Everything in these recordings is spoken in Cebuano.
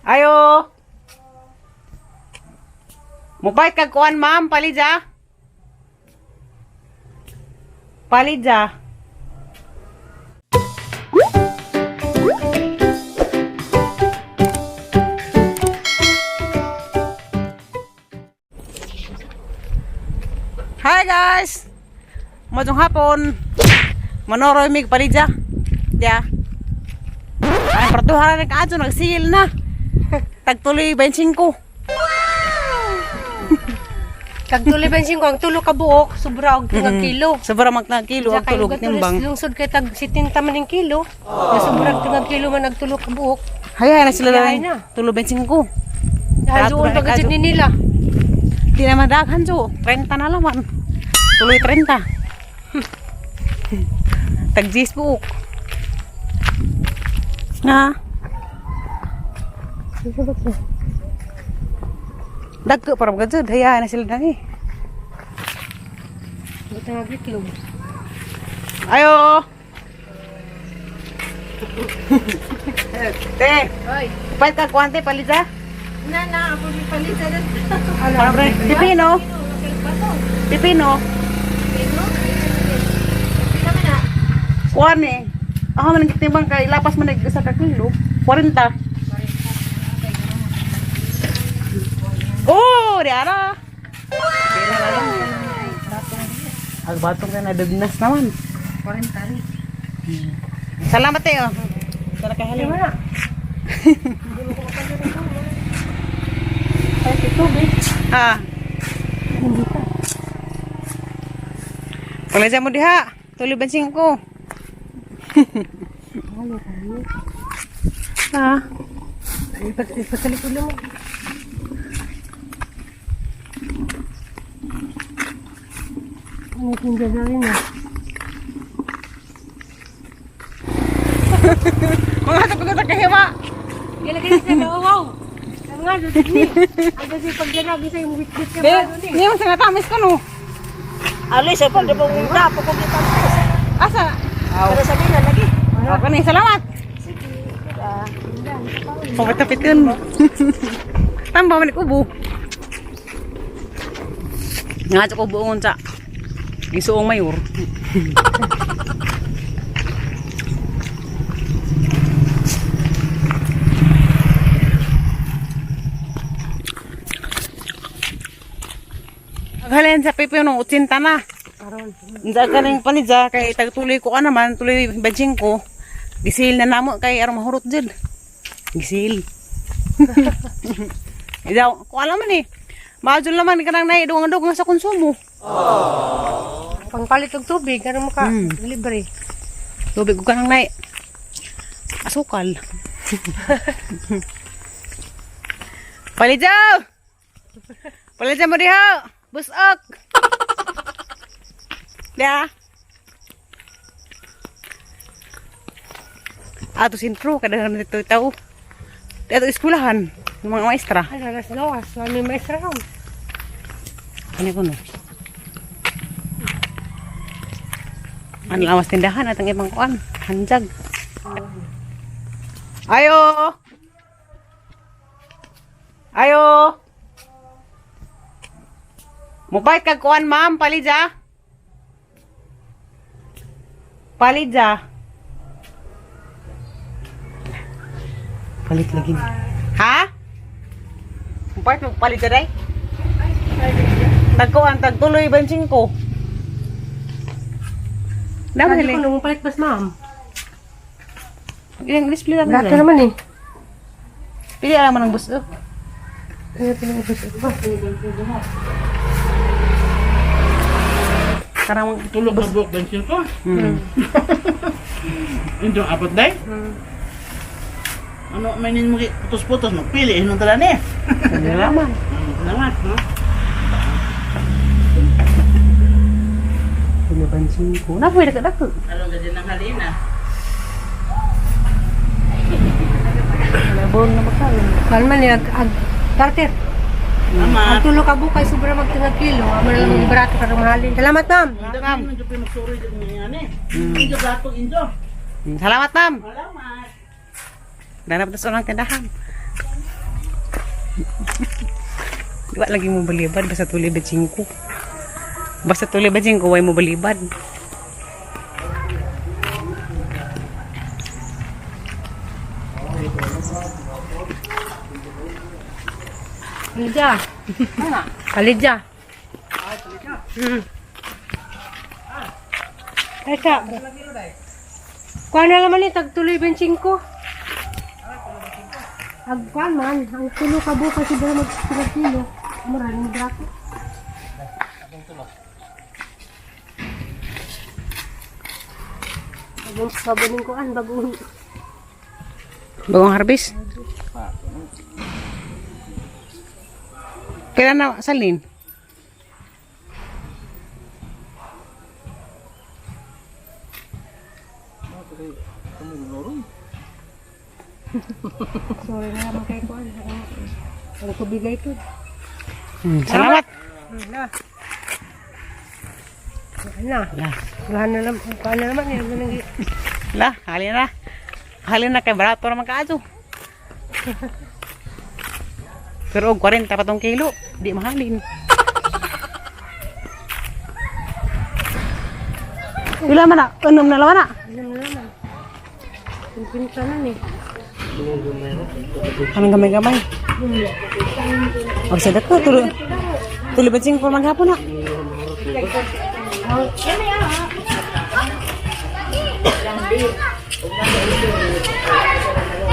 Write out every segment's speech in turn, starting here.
Ayo. Mupait kag kuan, ma'am, palidja. Palidja. Hi guys. Majong hapon. Manoroy mig palidja. Ya. Ay, partuhan na kaadto nagsigil na. Tagtuloy 25. Tag tuloy bensin ko ang tulo ka buok, sobra og tinga kilo. Sobra mag na kilo ang tulog timbang. Lungsod kay tag 70 man ning kilo. Na sobra og tinga kilo man nagtulo ka buok. Hay na sila Hay lang. na. Tulo 25. Dahil doon Dato na pag ni nila. Di naman daghan jo. 30 na laman. Tuloy 30. Tag 10 buok. Na. Dagko para mga jud. Hayaan na sila dani. Buta nga itlog. Ayo. Te, Oy. pait ka kuante palida. Na na ako ni palit sa Ano, Pipino. Pipino. Kuan eh. Ako man nagtimbang kay lapas man nag isa ka kilo. 40. Oh, di ara. Ang batong ka na dugnas naman. 40 rin. Salamat eh. Oh. Sara kay Halima. na. Ay, tubig. Ha. Wala mo diha. Tuloy bensin ko. Ha. Ipatalikod mo. Ano yung gagawin mo? Mga sa pagkata kahiwa. Gilagay sa wow. Ang nga, dito ni. Ang kasi pag ganag, isa yung witbit ka Di, ba doon eh. niyo sa natamis ko no. Ali sa pag muna po kung kita. Asa? Pero sabi na lagi. Ako na, salamat. Pagkatapit yun. Tamba man ubo. Nga sa ubo ngun sa gisuong mayor. Aghalin sa pipi nung 80 na. Karon. Unsa ka ning panidya kay tagtuloy ko ka naman, tuloy benching ko. Gisil na namo kay aron mahurot jud. Gisil. Idaw, ko alam man eh. Maadyo naman kanang nay dugang sa konsumo. Pangpalit og tubig, ano mo ka? Libre. Tubig ko kanang nay. Asukal. Palidyaw! Palidyaw mo diha! Busok! Diha! Ato sentro, kada naman dito tao. Ato eskwelahan, ng mga maestra. Ano, alas lawas. Mami maestra ron. Ano ko no? Ano lawas tindahan at ang ibang kuan? Hanjag. Ayo! Ayo! Mupait kag kuan, ma'am, palidja. Palidja. Palit lagi. Ha? Mupait mo palidja day? Tagkuan, tagtuloy, 25. Dami Sabi nila. ko, nung palit bas ma'am. Ilang display lang Lahat nila. naman eh. Pili alam ng bus. Oh. Ano pinag-ubos ba? Karang Tulog na buhok bensin ko. Indo abot day. Ano may nin mo putos-putos magpili hinong tala ni. naman. Salamat, no? Pili 25. Na pwede ka dako. Alon ka din ang halina. Labon na makaon. Kalman eh, ag, tarter. Salamat. Ang tulo ka bukay, sobra magtinga kilo. Amo na lang mm. barato karong mahalin. Salamat ma'am. Indo ma'am. Indo pa magsuri dyan nga ni. Indo gatong indo. Salamat, ma'am. Salamat. Danap na sa unang tindahan. Di ba lagi mo balibad basta tuloy ba 5. Basta tuloy ba 5 way mo balibad. Palidya. Palidya. Teka. Kuha na naman eh, tagtuloy 25. Ang kuan man, ang tulo ka bukas siguro mag kilo. Maraming brato. Bagong sabunin ko an, bagong Bagong harvest. Kailan na salin? Sorry na naman kay kuan. Ang kubigay to. Salamat. Na. Na. La, Wala na naman, kuan na naman eh. Ganun la, halin na. Halin na kay barato naman kaadto. Pero og 40 pa tong kilo, di mahalin. Wala man na, unom na lawan na. Alam na naman. Pinta na ni. Anong gamay-gamay? Og sa dako tulo. Tulo ba sing maghapon na?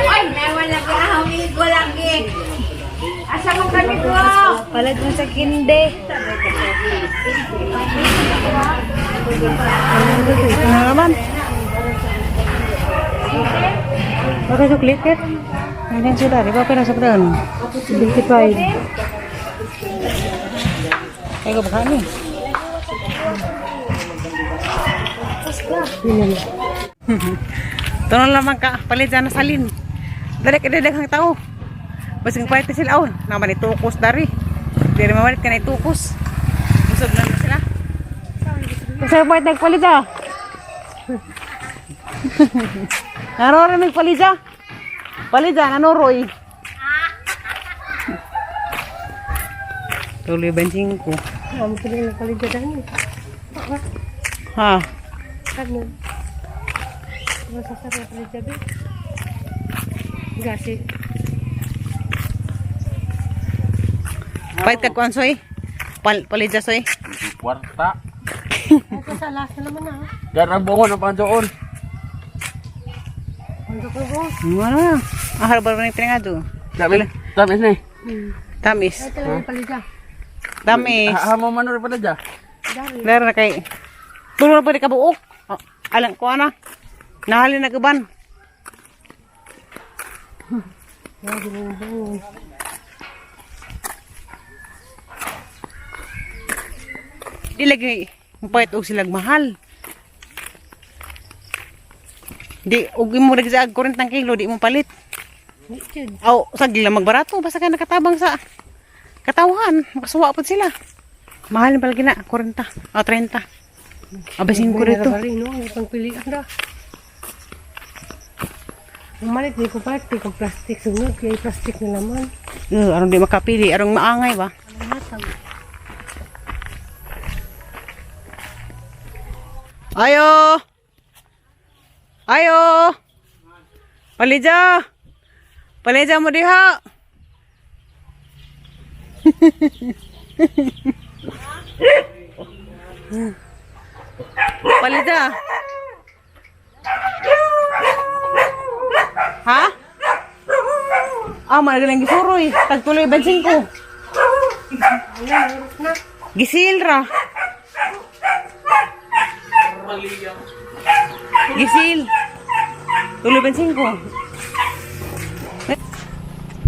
Ay, wala ka, amigo lagi. Asa mo kami ko? Palag mo sa kinde. Ano naman? Baka suklitit. Ano sila? Di ba pinasok doon? 25. Kaya ko baka ni. Yun na. Tuno lamang ka, palit dyan na salin. Dali ka daghang tao. Basing palit na sila on. Naman itukos dari. Di rin mamalit ka na itukos. Busog na na sila. Kasi palit nagpalit ah. Nanoro may palit ah. Palit ah, nanoro eh. Tuloy benching ko. Amo sila ng paligid dahil. Ha? Ano? Masasarap paligid eh. Gasi. Palit ka kuan soy. Palit dyan soy. Kwarta. Ito sa last na naman ah. Garang bungo ng pandoon. Ang ko ko. Ano na? Ang harbar na yung tinangado. Dami, dami ni. Tamis. Ito lang yung paligid. Tamis. Hamo man rin pala dya. Dari. Meron na kay Tulo na pwede ka buok. Oh, alam ko ana. Nahalin na gaban. Di lagi mupait og silag mahal. Di og imo lagi sa 40 kilo di mo palit. Richard. Aw, sagli lang magbarato basta ka nakatabang sa katawhan, makasuwa pod sila. Mahal pala gina, 40 o 30. Abasin ko rito. Bari, no? Ang pangpilian ra. Umalit, di ko palit, di ko plastic. Sunod, kaya plastic na naman. Arong di makapili, arong maangay ba? Matag. Ayo! Ayo! Palija! Palija mo diha! Palija! Ha? Ah, malagalang gisuroy. Tagtuloy bensin ko. Gisil ra. Gisil. Tuloy bensin ko.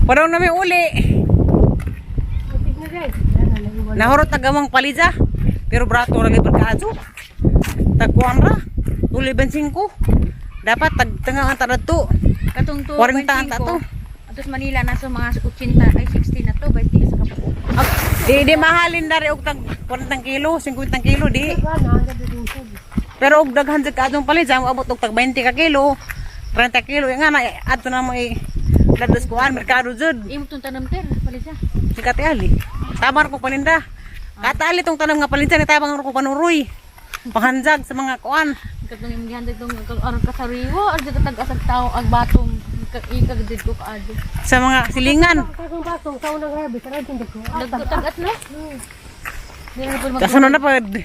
Paraw na may uli. Matig na guys. Wala na, naiwan. Nahurot agamang palija. Pero brato ra gid pagkaadyo. Tagkuan ra. Tuloy bensin ko. Dapat tagtanga ang taradto. Katong 40 ang tato. 2.5. Atos Manila nasa mga 80 ay 60 na to, 20 sa kapuo. Di di mahalin dari og tag 40 kilo, 50 kilo di. Wala na, ang gabi din siya. Pero og daghan jud kaadtong palidya, moabot og tag 20 ka kilo, 30 kilo, nga na adto na mo i Kados kuan merkado jud. Imo tong tanam ter, palit siya. Si Kate Ali. Tamar ko paninda. Kate Ali tong tanam nga palinsa ni tabang ko panuroy. Panghanjag sa mga kuan. Katong imong gihandag tong aron kasariwa, ar jud tag-asag tao ag batong ikag did ko kaadto. Sa mga silingan. Kung batong sa unang rabi, tara din ko. Nagtagat na. Di na po mag Kasunod na pod. di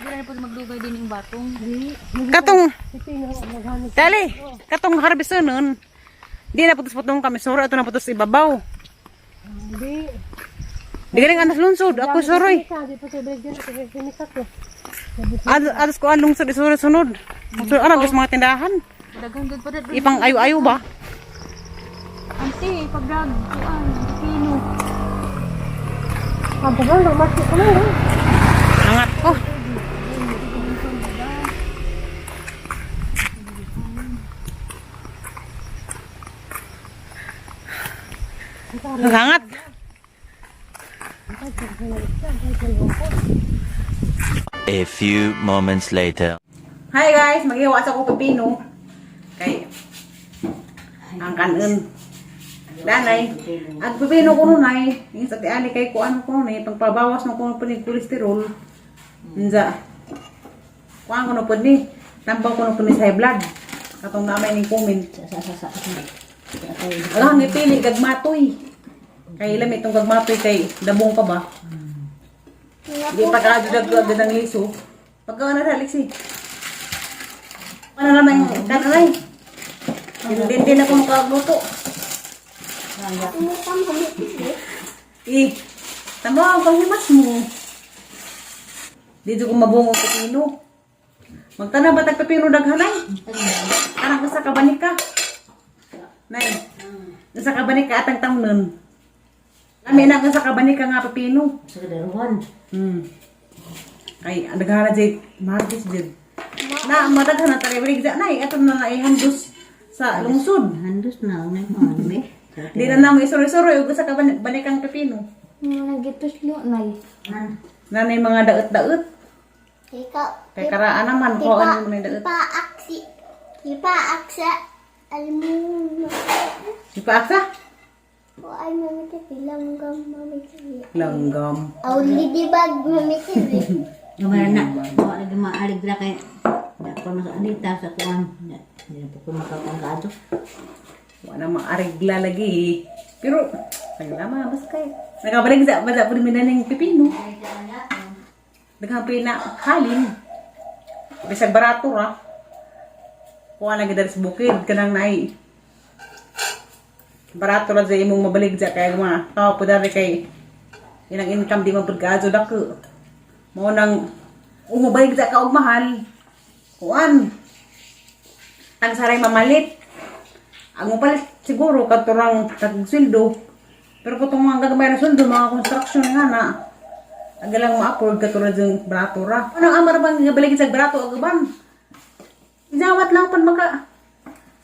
na po magdugay din yung batong. Katong Dali, katong harvest nun. Di na putos-putong kami suro ato na putos ibabaw. Hindi. Di galing anas lungsod, ako suroy. Di pa tayo dyan, kasi ko. Adas ko ang lungsod isuro sunod. Sunod ana gusto mga tindahan. Daghan gud pa dad. Ipang ayo-ayo ba? Ante, pagdag kuan, pino. Ang tagal na, masuk ko na. Angat ko. Hangat. A few moments later. Hi guys, maghiwa sa ko pepino. Kay ang kanon. Danay, ang pepino ko nunay, yung sa tiali kay kuan ko nunay, pagpabawas ng kuno ni kolesterol. Unsa? Kuan ko no pud ni, tambaw ko no pud ni sa high blood. Katong namay ning comment. Alam ni pili gagmatoy. Kay lami itong gagmatoy kay dabong pa ba? Di pa ka dag ang liso. Pagka na Alexi. Ano naman yung kanalay? Hindi din ako makagluto. Eh, tama ang panghimas mo. Dito ko mabungo pepino. Magtana ba tag pepino daghanay? Karang ka sa kabanika. Nay, nasa kabanika atang tamnon. Lami na ka sa kabanika nga pepino. Sa kadaruhan. Ay, ang daghan na jay market jud. Na madaghan na tali ja nay ato na naihandos sa lungsod. Handos na ang mga be. Di na namo isuro-isuro ug sa kabanikang pepino. Nagituslo nay. Nanay mga daot-daot. Ikaw, Kay karaan naman ko ano mo na daot. Ipaaksi. Ipaaksa. Almuno. Ipaaksa? O ay mamikiti. Langgam mamikiti. Langgam. Auli di bag mamikiti. Gamara na. Wa lagi maalig ra kay Dako na sa anita sa kuan. Hindi na po ko makakuan kaadto. Wala maarigla lagi. Pero tagal basta kay. Nakabalik sa basta pud mi ning pepino. Daghang pina halin. Bisag barato ra. Kuha na gid sa bukid kanang naay. Barato ra sa imong mabalig sa kay mga tao po dari kay inang income di man pud kaadto dako. Mao nang umubalik sa ka og mahal. Kuan. Ang saray mamalit. Ang upalit siguro katurang tag sweldo. Pero kung itong mga gagamay na sweldo, mga construction nga na, ang galang ma-afford katulad yung brato ra. Ano ang amar bang gabalik sa brato agaban? Izawat lang pud maka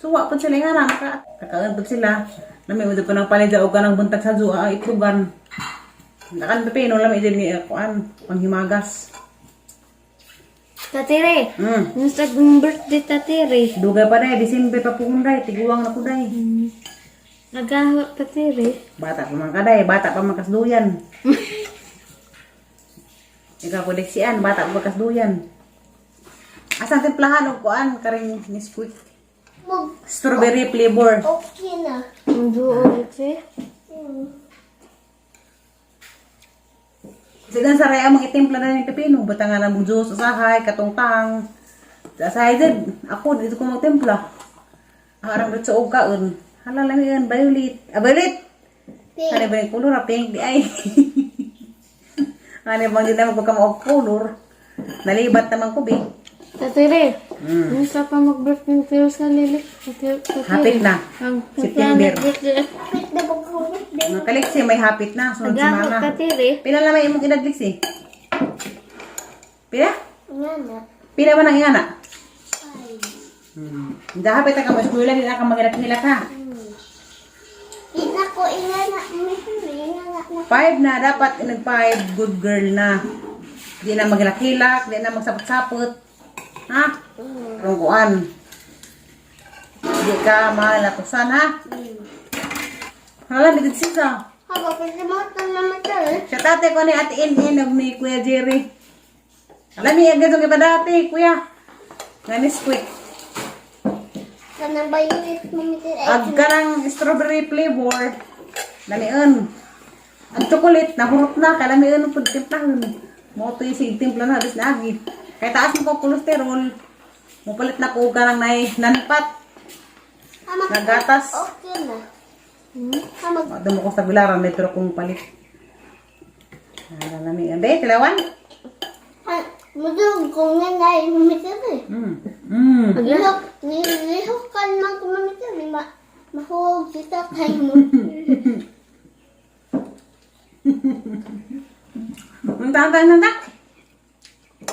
suwa pud sila nga na maka kakaon pud sila. Lami mo ko ng palid og kanang buntag sa zuwa itlogan. Nakan pepino lami din ni kuan panghimagas. Tatire. Nasa birthday tatire. Dugay pa day Disyembre pa puhunday, tiguang na kuday. Nagaho tatire. Bata pa man kaday, bata pa man kasduyan. Ikaw koleksian, bata pa kasduyan. Asa timplahan og kuan karing Nesquik? Mag Strawberry flavor. okay na. Duo ite. Sigan sa raya mong itimpla na ng pepino, bata nga na mong juice, usahay, katong-tang. Sa did, ako dito ko magtimpla. Ang arang dito sa og kaon. Hala lang yun, violet. Ah, violet! Pink. Ano ba yung color? Ah, pink di ay. Ano bang di naman pagka og color? Nalibat naman ko, be. Tatire. Nasa pa mag-birthday tayo sa lilik. Hapit na. September. Kapit na pagkulit. Mga kaliksi, may hapit na. Sunod Nagaho semana. tatire. Pila na may imong edad, Lixi? Pila? Nga na. Pila ba nang ingana? Ay. Hindi hapit na ka mo eskwela, di na ka magilak-hilak ha. Di na ko ingana. Ingana na. 5 na, dapat nag 5, good girl na. Di na maghilak-hilak, di na magsapot-sapot. Ha? Rungkuan. Di ka malatusan, ha? Hala, may siya. Haba pa si mo tan mami kay. Siya tate ko ni Ate In og ni Kuya Jerry. Alam niya, ganito kay dati, Kuya. Nga ni Squeak. Kanang violet mami kay. Ag kanang strawberry flavor. Lamian. Ang chocolate, nahurot na. Kalamian po timplahon. Mo to yung sig timpla na, bis na agi. Kaya taas mo ko kolesterol. Mupalit na ko kanang nay nanpat. Nagatas. Okay na. Hamag Mo ko sa bilaran, may pero kung palit. Lamian. Be, tilawan. Mudug ko nga na mami kay. Lihok, lihok kan man ko mami kay. Ma mahuog si tatay mo. Unta, unta, unta.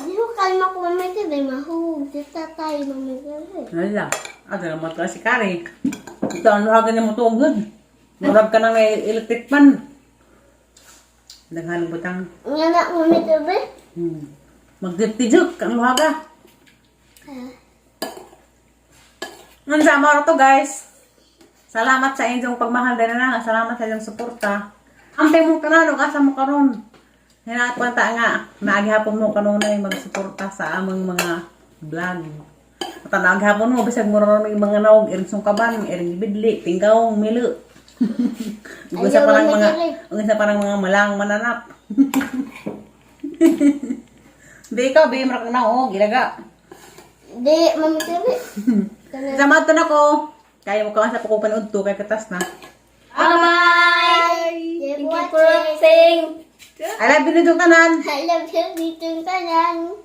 Lihok kan man ko mami kay. Mahuog si tatay mami kay. Wala. Ah, dala mo si Kari. Ito, ano hagan niya mo tugod? Murag ka ng may electric pan. Daghan butang. Nga na mami kay. Magdiptijuk, ang luhaga. Ang sama to, guys. Salamat sa inyong pagmahal din na. Salamat sa inyong suporta. Ang mong kanalo, asa mo karon. Hinaat ta nga, naagihapon mo kanunay magsuporta sa among mga vlog. At naagihapon mo, bisag mo ron may mga naog, iring sungkaban, iring bidli, tinggawong, milo. Ug isa Ayaw, parang mga, mamigay. ug isa parang mga malang mananap. Di ikaw, bi, marak na, oh, gilaga. Di mami kay. Sama to na ko. Kaya mo ka sa pagpapanood to, kay katas na. Bye. Thank you for watching. I love you na tanan. I love you dito tanan.